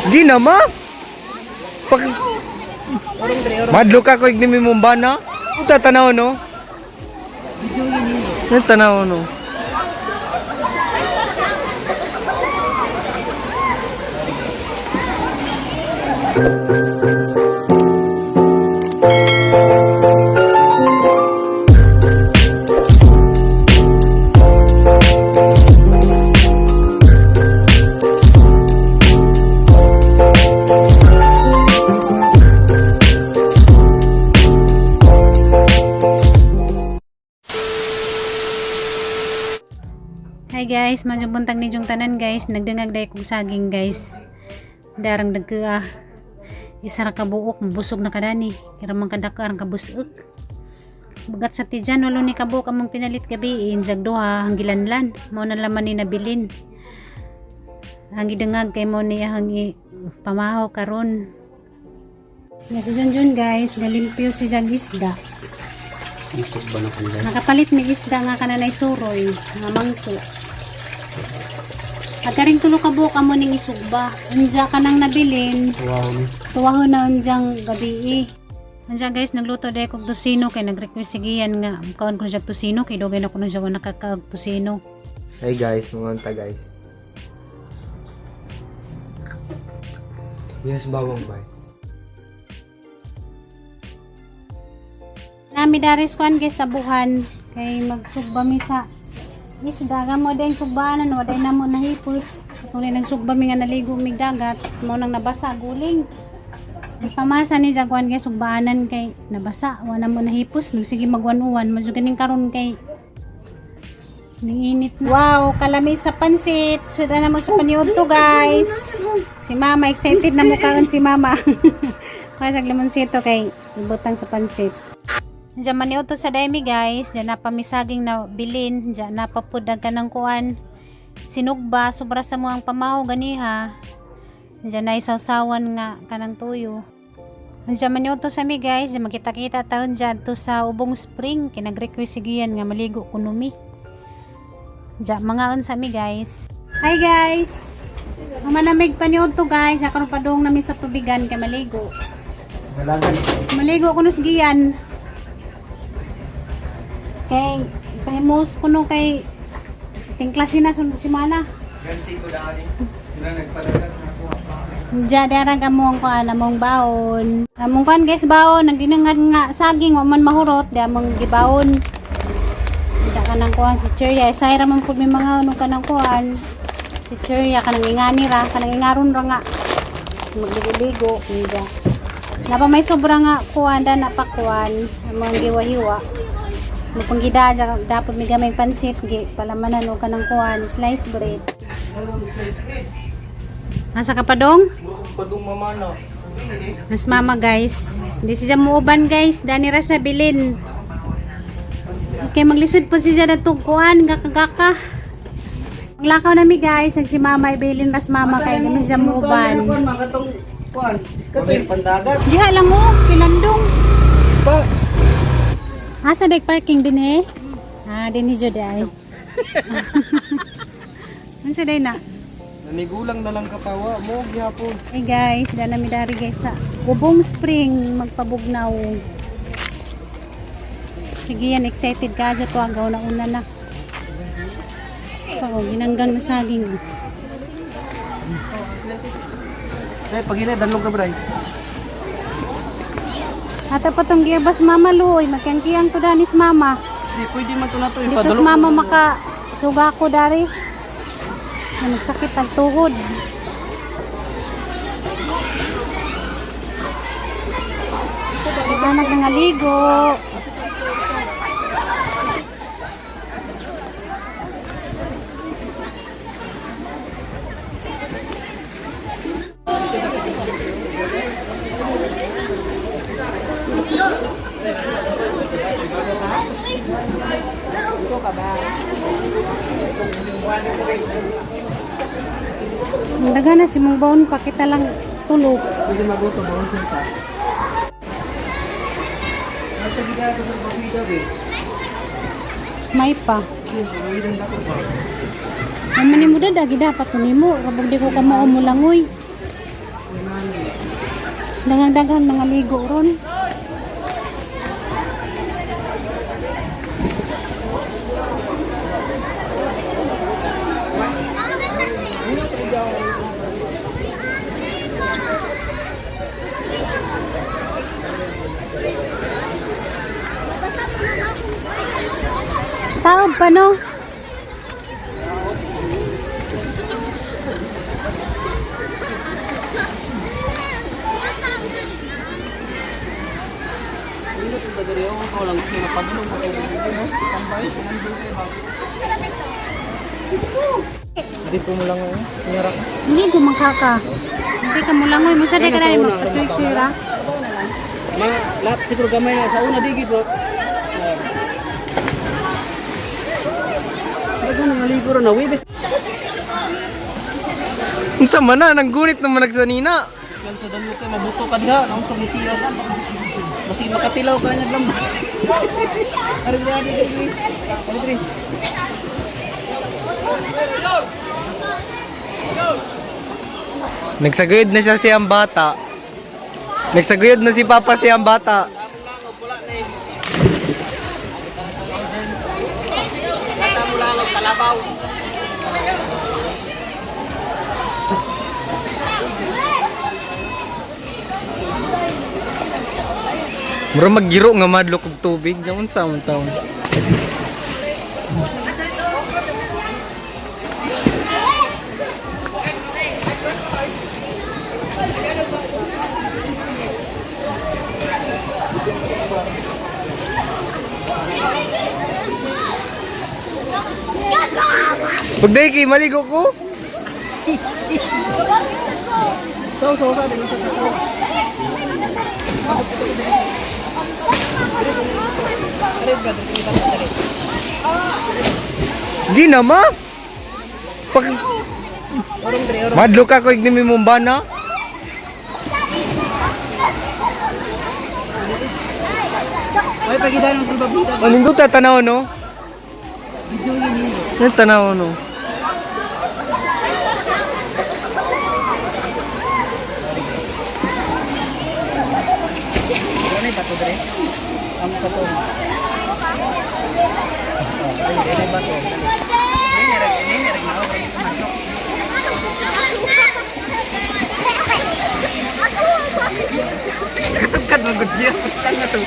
Di na ma. Pag Madlo ka ko igni mo ba na? Uta tanaw no. Yan tanaw no. Hi guys, madyong buntag ni Jong tanan guys. Nagdangag day kong saging guys. Darang dagka ah. Isa ra ka buok, mabusog na kadani. Kira man kadaka ang kabusok. Bagat sa tijan walo ni kabuok among pinalit gabi injag duha ang gilanlan. Mao na laman ni nabilin. Ang gidangag kay mo ni ang pamahaw karon. Nga si Junjun guys, galimpyo si jag isda. Nakapalit ni isda nga kananay suroy, nga mangko. At karing tulo ka buok amo ning isugba. Unja ka nang nabilin, Wow. tuwahon na unjang gabi. Unja guys, nagluto day kog tosino kay nag-request si Gian nga kaon ko siya tosino kay dugay na ko na siya wa nakakaog tosino. Hey guys, mga ta guys. Yes, bawang bay. Nami daris kuan guys sa buhan kay magsugba mi sa isda gamo din sugbaanan wa day namo nahipos. Katulad nagsugba mi nga naligo mig dagat mo nang nabasa guling. Ang pamasa ni Jaguan guys sugbaanan kay nabasa wa na mo nahipos nagsige magwan-uwan madyo ganing karon kay Niinit na. Wow, kalami sa pansit. Sada na mo sa paniod to, guys. Si Mama, excited na mukhaan si Mama. Pasag limonsito kay ibutang sa pansit. Diyan maniod to sa daymi guys, diyan napamisaging na bilin, diyan napapudag ka ng kuan. Sinugba, sobra sa mga pamaho ganiha. Diyan na isawsawan nga kanang tuyo. Diyan maniod to sa mi guys, diyan makita-kita taon diyan to sa Ubong Spring, kay nag-request si Gian nga maligo kuno mi. Diyan mga unsa mi guys. Hi guys. Manamig paniod to guys, ako padung nami sa tubigan kay maligo. Dalagan. Maligo ko no sa Gian. Kay pahimos ko no kay tingklasin na sunod simana. Gansi ko dani. Sila nagpadagat na ako. Diya darang among kuan among baon. Among kuan guys baon nagdinangad nga saging wa man mahurot di among gibaon. Kita ka ng kuan si Cheria say ra man pud may mga ano ka ng kuan. Si Cheria kanang ingani ra kanang ingaron ra nga magligo-ligo hindi. Napa may sobra nga kuan da napakuan among giwa-hiwa. Mapanggida dapat may gamay pansit gi palamanan og kanang kuan slice bread. Asa ka pa dong? Padung mama no. Mas mama guys. Hindi siya muuban guys. Dani ra sa bilin. Okay, maglisod po siya na tugkuan. Gaka-gaka. Maglakaw nami guys. Ang si mama ibilin ras mama kay hindi siya muuban. Makatong kuan. Katoy pandagat. Diha lang oh, pilandong. Pa. Asa dek parking din eh? Ah, din ni Jod ay. Unsa day na? Nanigulang na lang kapawa mo gyapon. Hey guys, dana mi dari guys sa Ubong Spring magpabugnaw. Sige yan, excited ka dyan to agaw na una na. Oo, ginanggang na saging. Ay, pagina danlog ka bray. Ata pa tong giyabas mama luoy, magkangkiyang to danis mama. Di pwede man to na to Dito sa mama maka suga ko dari. Na Nagsakit ang tuhod. Anak ng aligo. Ang daga na si mong baon pakita lang tulog. Pwede maguto ba kita. Ate gida ko sa pagida eh. May pa. Pawidan dako ba. Naman ni mo dada, gida dapat nimo. Rabog di ko kamao mo langoy. Daghang-daghang mga ligo ron. Taob pa, no? Hindi po mo lang ngayon. Kunyara ka. Hindi gumangka ka. Hindi ka mulangoy. Masa di ka na rin magpatuloy ra. Ma, lahat siguro gamay na sa una digid bro. Ay, nang ligo na wibes. Unsa man na nanggunit naman nagsanina. Yan sa dalo kay mabuto ka diha, naon sa misiya. Basi makatilaw ka niya lang. Ari diri ari diri. Ari diri. Nagsaguyod na siya siyang bata. Nagsaguyod na si Papa siyang bata. Mura maggiro nga madlok og tubig. Unsa man taon? Pagday kay maligo ko. So so sa dili sa ko. Di na ma. Pag Madlo ka ko igni mo na. Ay pagidan mo sa babida. Anong ta tanaw no? Ano tanaw no? Ano ba to dre? Ang kato. Katad magud siya. Tanga to.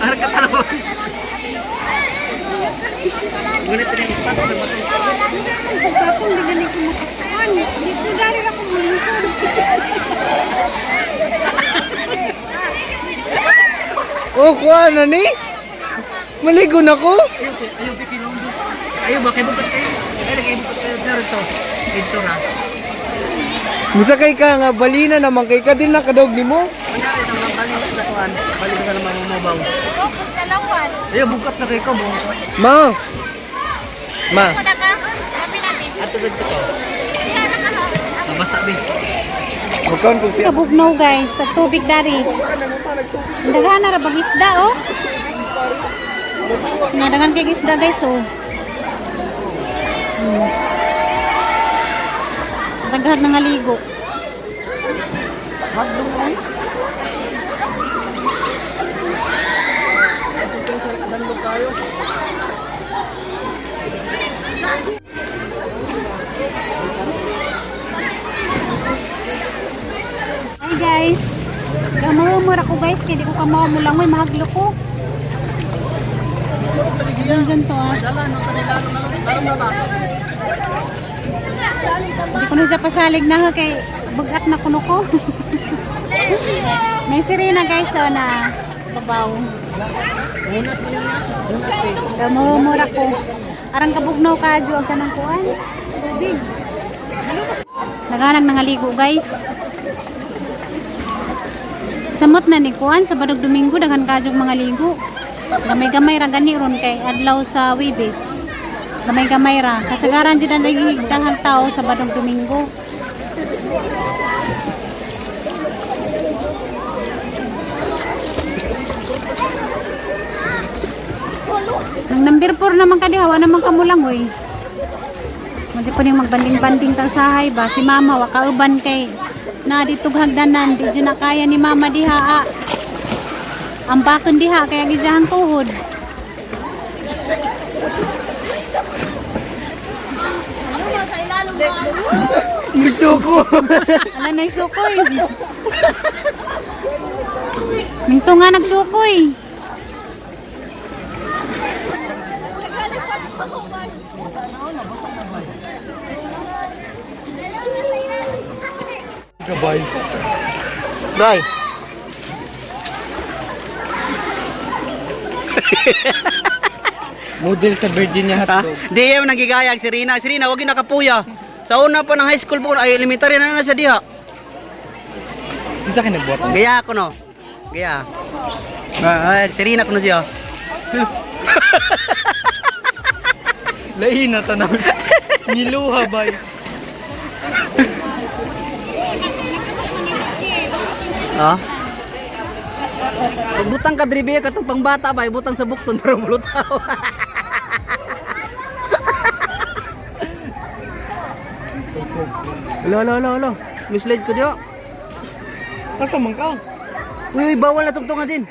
Ara ka tanaw. Ngunit rin pato na bato. Pagkakong di gani ko makakuan. Dito dari ako mulingkod. Oh, kuha na ni. Maligo na ko. Ayaw ayaw bikinong. Ayaw ba kay bukat kayo? Ay kay bukat kayo pero to. Dito ra. Musa kay ka nga balina naman kay ka din nakadog nimo. Kunyari naman bali sa kuan, bali ka naman mamabaw. Ayaw bukat na kay ko mo. Ma. Ma. Ato gud to. Mabasa bi. Magkaon kog piya. Kabugnaw guys, sa tubig dari. Daghan na ra bag isda oh. Nadagan kay isda guys oh. Daghan na nga ligo. Hi guys. Gamahumor ako guys, kaya di ko kamawa mo langoy, mahaglo ko. Ganun ganito ah. Hindi ko na siya pasalig na kay bagat na kuno ko. May sirena guys oh, na babaw. Gamahumor ako. Arang kabugnaw ka, ang kanang kuan. Tubig. Naganang nangaligo guys. Samot na ni kuan sa Badog Domingo daghan kadyong mga ligo. Gamay-gamay ra gani ron kay adlaw sa Webes. Gamay-gamay ra. Kasagaran jud ang nagigdahan tao sa Badog Domingo. Ang number 4 naman ka diha, wa naman kamulang oy. Medyo pa ning magbanding-banding ta sahay ba si mama wa kauban kay Na dito hagdanan, di dyan na kaya ni mama diha. Ah. Ang bakon diha kaya gijahang tuhod. Misuko. Ala na sukoy. Minto nga nagsukoy. Gabay. Day. Model sa Virginia Ha? hotdog. Di yan nagigayag si Rina. Si Rina, wag yung nakapuya. Sa una pa ng high school po, ay elementary na na siya diha. Isa ka nagbuhat. Gaya ako no. Gaya. Ah, ah, si Rina ko na siya. Lain na tanaw. Niluha bay. Ha? Butang ka dribe katong pangbata ba, butang sa bukton pero mulutaw. Lo lo lo lo. Misled ko diyo. Asa man ka? Uy, uy, bawal na tungtungan din.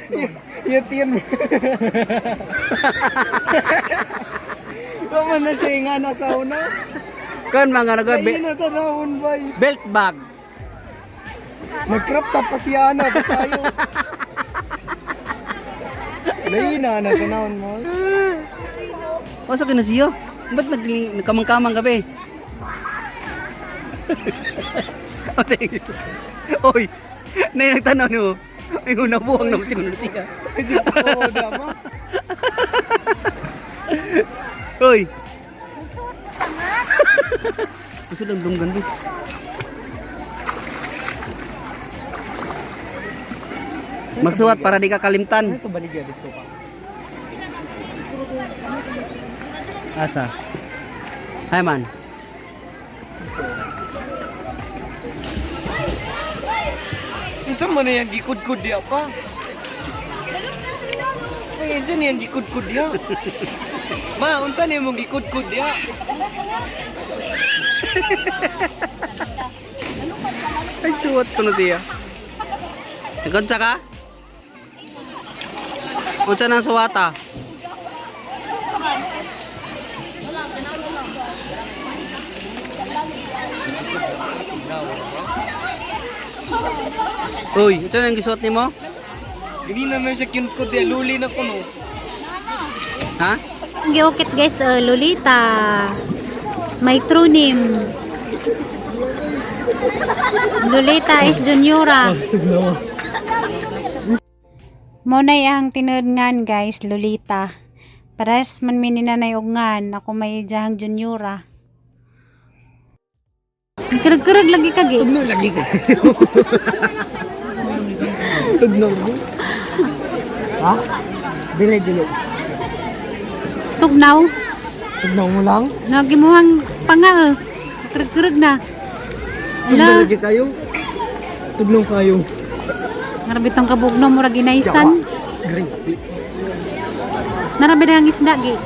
Yat yan. Wa man na siya nga nasa una. Kan mga nag Lain na tanawon bay. belt bag. Mag-crop top pa siya ana pa tayo. Lain na na tanawon mo. Masa ka na siya? Ba't nagkamang-kamang gabi? Oy, nay nagtanaw niyo. Ay, nabuhang naman siguro siya. Hindi ko dama. Oy. Gusto lang dunggan do. Magsuwat para di ka kalimtan. Ano to baligya dito pa? Asa? Hi man. Unsa man na yang gikudkud diya pa? Ay, unsa niyang gikudkud diya? Ma, unsa niya mong gikudkud diya? Ay, suwat ko na siya. Nagkonsa ka? Unsa nang suwata? Uy, unsa nang gisuot nimo? Hindi na man siya kinkod diya, luli na kuno. Ha? Ang giukit guys, Lolita. May true name. Lolita is Juniora. Tugnaw. Mo na ang tinuod ngan guys, Lolita. Pares man mi ni nanay og ngan, ako may jahang Juniora. Kurug-kurug lagi kagi. Tugnaw lagi ka. Tugnaw mo. Ha? Dili, dili. Tugnaw. Tugnaw mo lang? Nagimuhang panga eh. Kurug-kurug na. Tugnaw Ala, lagi kayo? Tugnaw kayo. narabitong kabugno murag ginaisan. Grabe. Narabi na ang isda gi.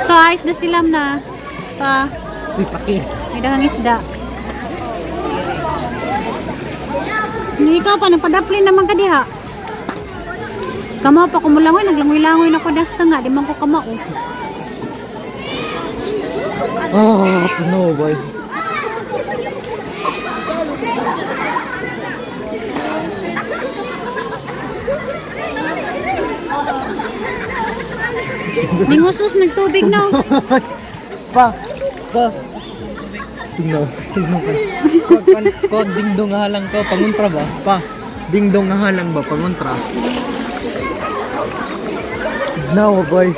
To ayos na silam na. Pa, Uy, paki. may daghang isda. Ni ikaw pa nagpadaplin naman ka diha. Kamo pa kumulangoy, naglangoy-langoy na ko dasta nga, di man ko kamao. Ah, tugnaw boy. Ningusos nagtubig no. Pa, pa. Tugnaw, tugnaw ka. Kuwag, kan, kuwag dingdong nga halang ko, panguntra ba? Pa, dingdong nga halang ba, panguntra? Tugnaw, boy.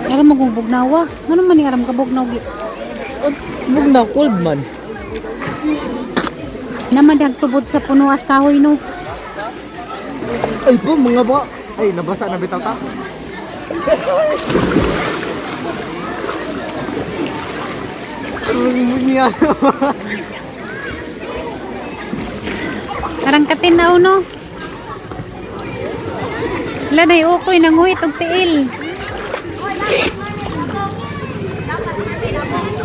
Aram mo bugnawa. Ngano man ni aram ka bugnaw gi. Bugnaw, cold man. Naman dag tubod sa punuas kahoy no. Ay po, mga ba? Ay, nabasa na bitaw ta. Ang niya. Karang katinaw no. Lanay ukoy nanguhit og tiil.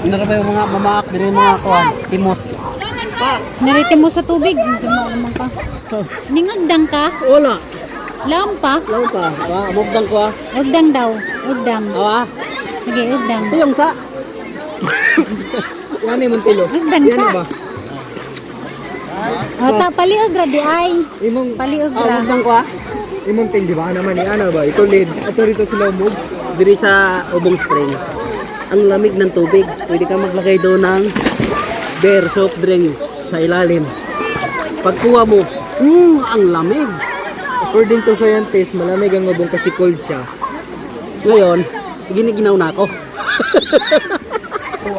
Ano ba yung mga mamaak diri mga kuan? Timos. Narite mo sa tubig. Medyo naman ka. Ningagdang ka? Wala. Lampa? Law pa. Ba, mugdang ko ah. Ugdang daw. Ugdang. Awa. Sige, ugdang. Tuyong sa. Wani man tilo. Ugdang Yan sa. ba? O, ta, paliog ra di ay. Imong Paliog Ah, ra. mugdang ko ah. imong ting di ba naman ni ano ba? Ito lead. Ato rito sila umog. Diri sa Ubong Spring. Ang lamig ng tubig. Pwede ka maglagay doon ng beer soft drinks sa ilalim. Pagkuha mo, ang lamig. According to scientists, malamig ang ubong kasi cold siya. Ngayon, giniginaw na ako.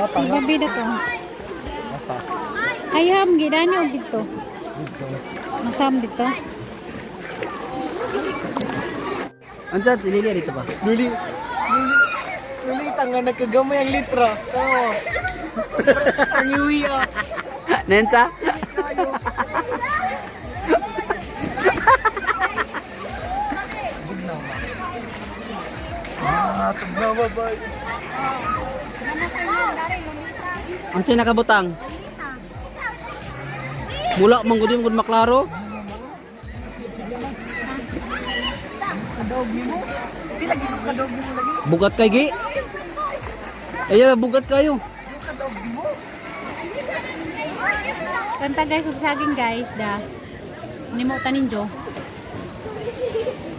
Si gabi na to. Ayam, gidani og dito. Masam dito. Andiyan, Lilia dito ba? Luli. Luli. Luli tanga nagkagamay ang litra. Oo. Ang iwi ah. Nensa? Ah, tugnaw ba ba? Ang siya nakabutang? Mula, manggudi mo maklaro. Bugat kay Gi. Ayan, bugat kayo. Kanta guys, ug saging guys da. Nimo tanin jo.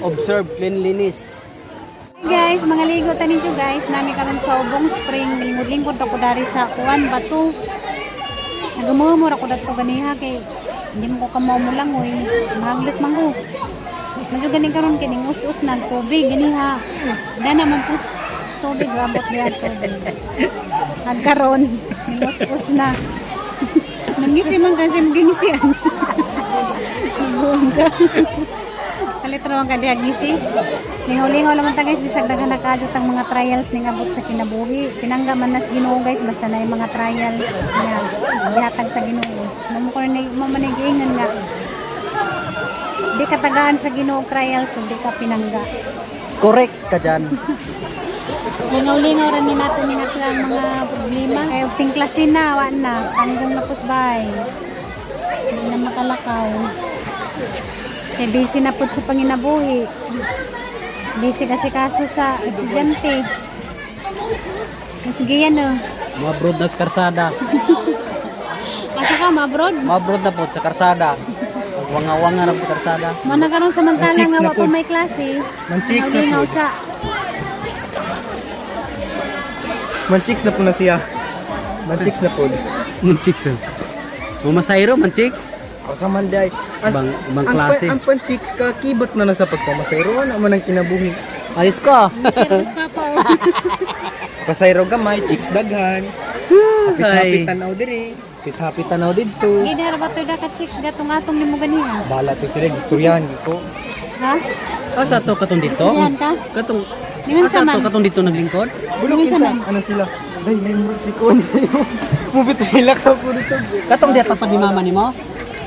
Observe cleanliness. Hi guys, mga ligo tanin jo guys. Nami karon sa Ubong Spring, lingkod-lingkod ako dari sa kuan bato. Nagumumur ako dato ganiha kay hindi mo ko kamo mulangoy. Mahaglot man ko. Medyo gani karon kining us-us nag tubig ganiha. Da naman po tubig rabot diha tubig. Nagkaron, us-us na. Nangisi man kasi magingisian. Buong ka. Kalit raw ang kadiagisi. Lingaw-lingaw naman ta guys, bisag daghan na kaadto ang mga trials ning abot sa kinabuhi. Pinangga man nas Ginoo guys, basta na yung mga trials nga gihatag sa Ginoo. Mamo ko ni mo man ni giingon nga di ka tagaan sa Ginoo trials ug di ka pinangga. Correct ka dyan. Lingaw-lingaw ra ni nato ni nato ang mga problema. Kay og tingklasin na wa na, tanggong na pusbay. Hindi na makalakaw. Kay busy na pud sa panginabuhi. Busy kasi kaso sa estudyante. Sige yan oh. Mabrod na sa karsada. Asa ka, ma-abroad? Mabrod na po sa karsada. Wanga-wanga na po sa karsada. Mo na karon samantala Ang chicks nga na wa pa pud. may klase. Ang chicks na Lingaw pud. sa. Manchicks na po na siya. Manchicks na po. Manchicks. Mamasayro, manchicks. Ako sa manday. Ibang ang, klase. Ang panchicks ka, kibot na na sa pagpamasayro. Ano man ang kinabuhi? Ayos ka. Service pa pa. oh. Pasayro gamay, chicks daghan. Hapit-hapit tanaw diri. Hapit-hapit tanaw didto. Gidara ba to da ka chicks gatong-atong nimo ganiha? Bala to sila, gistoryahan ko. Ha? Asa to katong dito? Istoryahan ka? Katong Ningon Asa sa man. to katong dito naglingkod? Bulok Tingin sa isa, man. ano sila? Day, may murag si Kuan kayo. Mubitila ka po dito. Katong diya tapad ni mama nimo?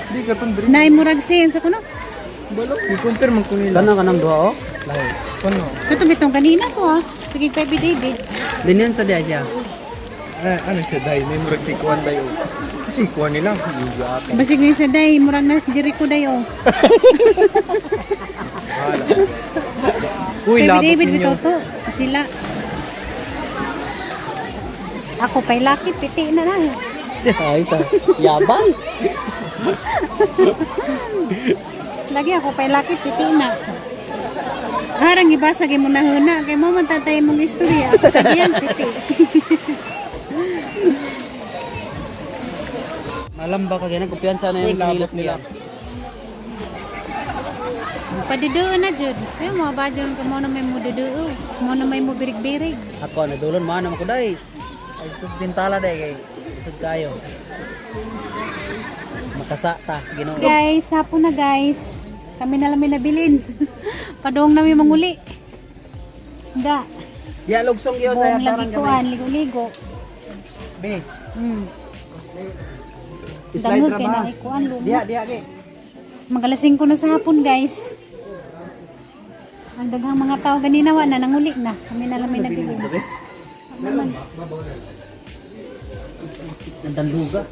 Di ka tong diri. Nay murag sin sa kuno. Balok, i-compare man ko nila. Kanang kanang duha oh. Lahi. Kuno. Katong bitong kanina ko ah. Sige baby David. Dinyan sa diya siya. Ah, ano siya day, may murag si Kuan dayo. Si Kuan nila. Hindi Basig ni sa day murag nas Jericho day oh. Hala. Uy, Baby labot David ninyo. bitaw to sila. Ako pa'y laki, piti na lang. Ay sa yabang. Lagi ako pa'y laki, piti na. Harang ibasa kay mo nahuna, kay mo man tatay mong istorya. Ako kay piti. Malam ba ka ganyan kumpiyansa na Uy, yung labot sinilas nila. niya. Paduduo na jud. Kaya mo ba jud ka mo na may mududuo. Mo na may mubirig-birig. Ako nadulon mo na ko day. Ay bintala day kay usod kayo. Makasa ta Ginoo. Guys, hapon na guys. Kami na lang may nabilin. Padong namin manguli. Da. Ya lugsong gyud sa Buong lagi kuan, ligo-ligo. Be, Slide Dangog ra kay ba? na ikuan lumo. Diha diha ge. Magalasing ko na sa hapon guys. Ang daghang mga tao ganina wa na nanguli na. Kami na lang may nabilin. Naman. Ang danluga.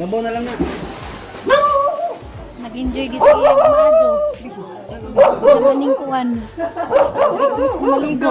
Babaw na lang na. Nag-enjoy gyud siya maadyo. Sa maning kuan. Request nga maligo.